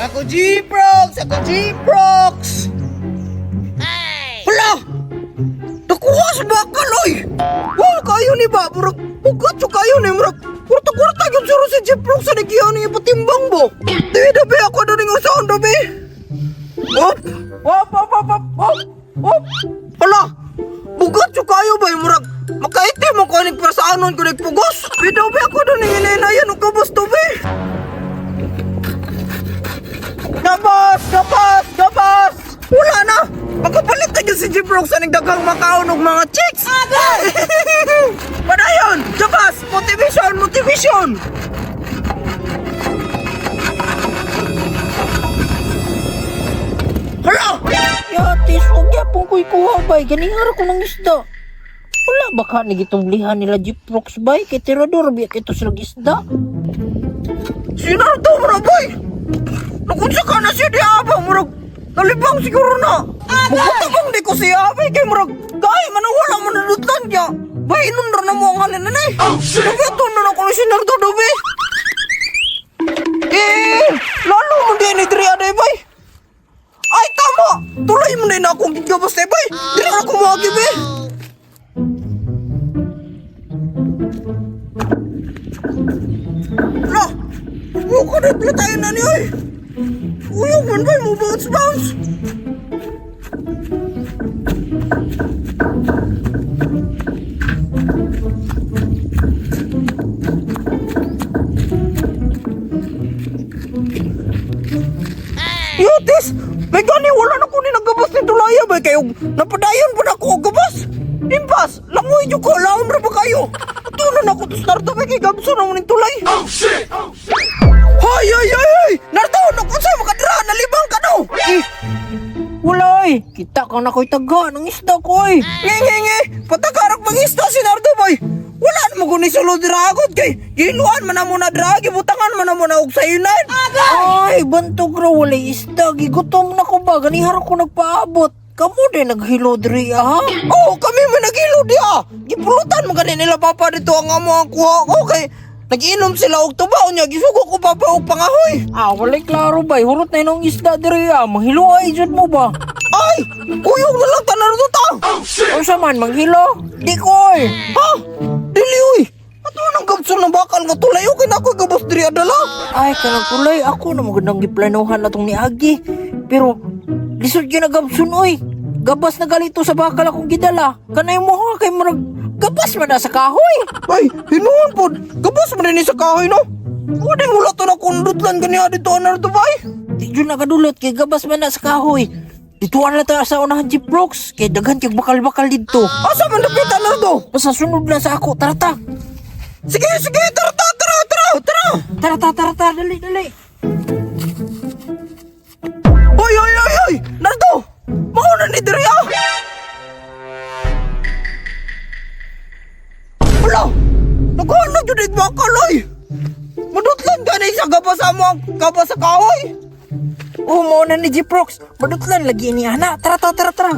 Ako G-Prox! Ako G-Prox! Hala! Nakuha sa bakal, oy! Wow, kayo ni ba? Murag, ugat so kayo ni murag. Kurta-kurta yun suro si G-Prox sa nagiyan niya patimbang mo. Di, dabi ako na rin usahan, dabi. Op! Op, op, op, op, op, op! Hala! Bugat so kayo ba? Murag, makaitim ako ni prasaanon ko nagpugos. Di, dabi ako na rin hinahinayan og kabos, dabi. Gabas! Gabas! Gabas! Wala na! Pagkapalit na si Jeep Rock sa nagdaghang makaon og mga chicks! Agay! Padayon! Gabas! Motivation! Motivation! Hala! Yatis, huwag yapon ko'y kuha bay. Ganihara ko ng isda. Wala ba ka nagitublihan nila Jeep Rocks bay? Kay tirador, biyak ito silang isda. Sinardo mo na, boy! Nakunsa ka na siya di abang, murag! Nalibang siguro na! Magkatabang di ko siya abay kay murag! Kay, manawala mo na dutlan niya! Bay, inun na mo ang halin na eh! Oh, shit! Nabiyato na na ko ni Sinardo, dobe! Eh, lalo mo din ni Drea, day, bay! Ay, tama! Tuloy mo na yun akong gigabas, day, bay! Di na ako muagi, bay! Lah! Buka na pala tayo na niyo eh! Uyog man ba mo bounce bounce? Yotis! May gani wala na ko ni nagabas ni Tulaya ba kayo napadayon pa na ako og gabas. Impas, langoy jud ko laom ra ba kayo? Atunan ako to Nardo ba kay gabso na mo ning tulay. Oh shit. Oh shit. Hoy hoy hoy hoy! Nardo, nakunsa makadra nalibang ka no. Eh, wala eh. Kita ka na ko'y taga ng isda ko eh. Nge nge nge, patakarag pangista si Nardo boy. Wala na mo guni sulod dira agad kay giluan man na mo na dira, gibutangan man na mo na og sayunan. Ay, bantog ra wala isda. Gigutom na ko ba? Ganihara ko nagpaabot. Kamu din naghilo diri ah, ha? Oh, kami man naghilo diha. Gipulutan mo gani nila papa dito ang amo ang kuha ko kay nagiinom sila og tubaw niya gisugo ko papa og pangahoy. Ah, walay klaro bay. Hurot na inong isda diri ah. Manghilo ay jud mo ba? Ay, kuyog na lang tanan to ta. Unsa man manghilo? Di ko eh. Ha? Dili uy. Ato nang gabson ng bakal nga tulay okay na ako gabos diri adala. Ay, kanang tulay ako na magandang giplanuhan na tong niagi. Pero lisod gyud na gabson oy. Gabas na galito sa bakal akong gidala. Kanay mo ha kay murag gabas man na sa kahoy. Ay, hinuon pod. Gabos man din sa kahoy no. Wala wala to na kundutlan ganiha dito anar Dubai. Di jud nakadulot kay gabas man na sa kahoy. Dituan lang tayo sa unahan Jeep Brooks kay daghan kay bakal-bakal didto. Asa man dapit anar do? Basta sunod lang sa ako, tara ta. Sige, sige, tara ta, tara, tara, tara. Tara ta, tara ta, dali dali. Hoy, hoy, hoy, hoy! Nardo! Mao na ni diri ah! Wala! Nagana jud ig bakal oy! Madutlan gani sa gabas sa amo ang gabas sa kahoy! Oh, mao na ni Jeep Brooks. Madutlan lagi ni ana. Tara ta, tara tara.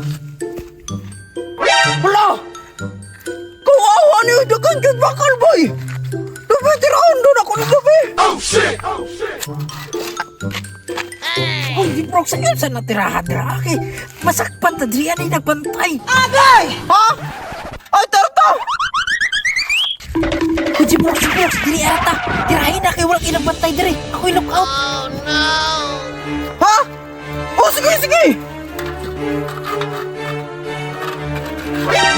Wala! Kawawa niyo dagan jud bakal boy! Dapat tiraon doon ako ni gabi! Oh, Jeep Brooks, ayun sa natirahan dira kay masakpan ta diri ani nagbantay. Agay! Ha? Ay, tarta! Oh, Jeep Brooks, Jeep Brooks, diri ata. Tirahin na kay walang inagbantay diri. Ako'y look out. Ha? Oh, sige, sige!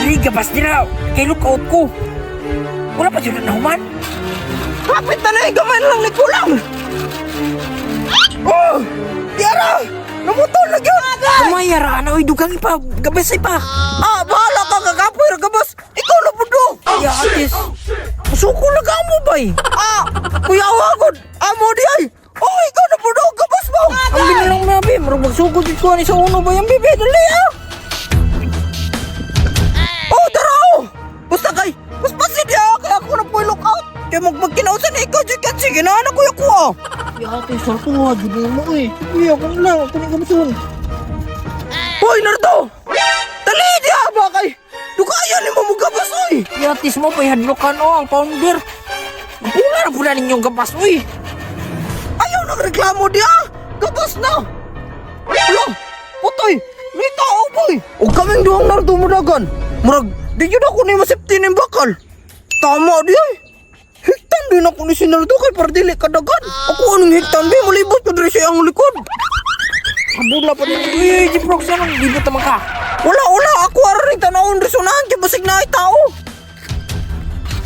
Diri gabas dira. Kay look out ko. Wala pa jud na human. Kapit na na, gamay na lang ni kulang! Oh! Tiara! Namutol na gyud! Kumayara ana oy dugang ipa gabas ay pa. Ah, bahala ka kagapoy ra gabas. Ikaw na pudo. Ya atis. Musuko lang ka mo bay. Ah, kuya wagod. Amo di ay. Oh, ikaw na pudo gabas mo. Ang binilang na be, murag magsugod jud ko ani sa uno ba yang bebe dali ah. Oh, tara oh. Basta kay, paspasin diha kay ako na puy look out. Kay magmagkinausan na ikaw jud kan sige na na kuya ko ah. Ya atis sartuha jud mo eh. Sige ako na lang ako ni gabson. Hoy, Nardo. Dali diha ba kay. Dukayan nimo mo gabas oy. Ya atis mo pay hadlokan oh ang pounder. Wala na pula ninyong gabas oy. Ayaw nagreklamo diha. Gabas Gawas na! Wala! Patay! May tao, boy! O kaming duhang Nardo mudagan. Murag, di yun ako ni masipti ng bakal. Tama di ay. Hiktan din ako ni si Nardo kay para dili kadagan. Ako anong hiktan di, malibot ko diri sa iyang likod. Kabula pa din. Uy, uy, Jeprox, anong libot naman ka? Wala, wala! Ako aron tanawon diri sa unahan kay basig na ay tao.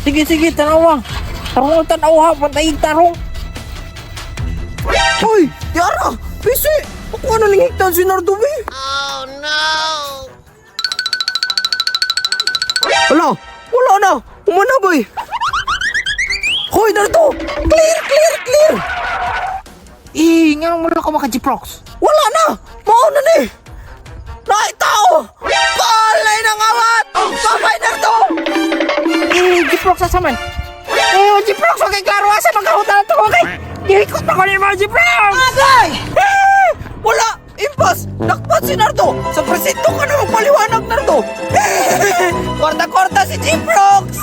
Sige, sige, tanawa. Tarong ang tanaw ha, pantay tarong. Hoy! Tiara! Pisi! Ako ano ning hiktan si Nardo, be? Oh no! Wala! Wala na! Umana, boy! Hoy, Nardo! Clear, clear, clear! Eh, nga wala ka maka Jeprox. Wala na! Mao na ni! Naay tao! Palay ng awat! Babay, Nardo! Eh, Jeprox asa man? Eh, Jeprox, okay, klaro asa magkahutan na to, okay? Gihikot na ko ni mga Jeprox! Agay! Eh! Wala! Impas! Nakpat si Nardo! Sa presinto ka na magpaliwanag, Nardo! Kwarta-kwarta si Jeprox!